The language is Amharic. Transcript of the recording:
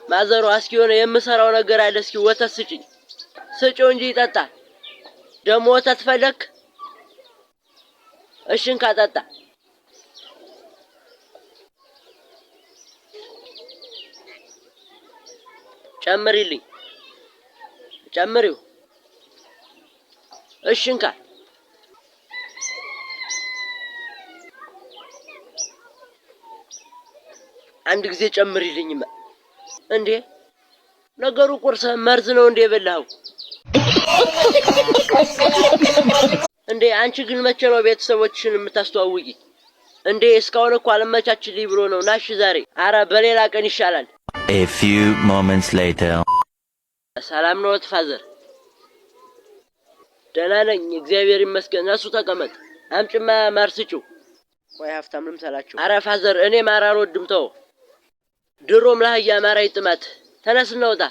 ማዘሯ እስኪ የሆነ የምሰራው ነገር አለ። እስኪ ወተት ስጭኝ። ስጭው እንጂ ይጠጣ። ደግሞ ወተት ፈለክ? እሺ እንካ ጠጣ። ጨምሪልኝ። ጨምሪው። እሺ እንካ። አንድ ጊዜ ጨምሪልኝማ። እንዴ ነገሩ ቁርስ መርዝ ነው እንዴ የበላኸው? እንዴ አንቺ ግን መቼ ነው ቤተሰቦችሽን የምታስተዋውቂ? እንዴ እስካሁን እኮ አልመቻችልኝ ብሎ ነው። ናሽ ዛሬ። አረ በሌላ ቀን ይሻላል። A few moments later. ሰላም ነዎት father? ደህና ነኝ እግዚአብሔር ይመስገን። እሱ ተቀመጥ። አምጭማ ማር ስጪው። ቆይ ሀብታም ልምሰላችሁ። አረ father እኔ ማር አልወድም ተው። ድሮም ለአህያ ማር አይጥማት። ተነስ እንውጣ።